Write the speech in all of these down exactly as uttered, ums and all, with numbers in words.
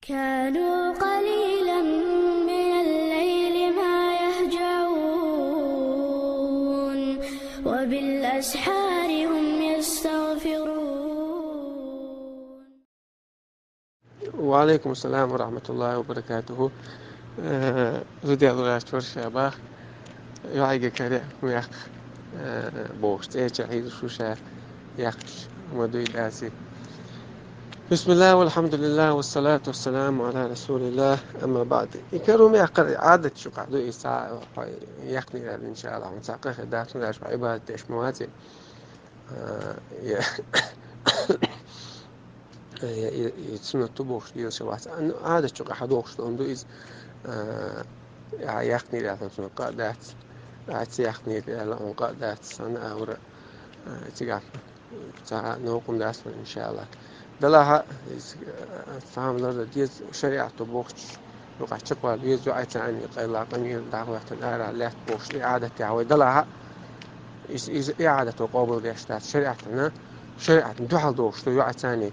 كانوا قليلا من الليل ما يهجعون، وبالأسحار هم يستغفرون. وعليكم السلام ورحمة الله وبركاته. Э, зудя лураш чорша бах. Юайга каре мях. Э, бохш, э, чахиз шуша. Яхш, мадуй даси. بسم الله والحمد لله والصلاة والسلام على رسول الله، أما بعد. Икару мях кар адат шука ду иса яхни рад, иншаллах. Сака хадатун раш ва ибадат деш муати. Э, я, я, я, я, суннату бохш дил шават. Ан адат шука хадохш он ду из, э, я, яхни рад суннат ка дат. Аци яхни рад он ка дат. Сан аура, э, тигап. Ца нокум дас, иншаллах. Далаха, из, э, самлар да диз шариату бохш. Юкъа чакъвал, из юайцани къайла къамир дагъватан ара лят бохш, и адат я вай далаха. Из, из и адату къобул деш дат шариатна, шариатна духал дохш, юайцани,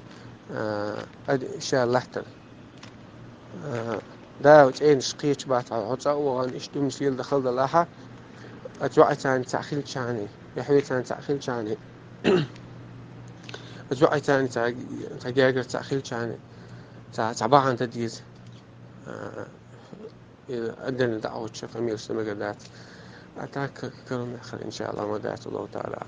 э, ад, иншаллах тар. Э, да, уч эйнш къич бат, гьо ца угъан иш дум сил дахал далаха. Ацу айцани ца хил чани, яхви цани ца хил чани. Ацу айцани ца, ца гягар ца хил чани. Ца, ца бахан та диз. Э, аден да уча камил сама гадат. А так, кроме хар, иншаллах, ма дат Аллаху Таала.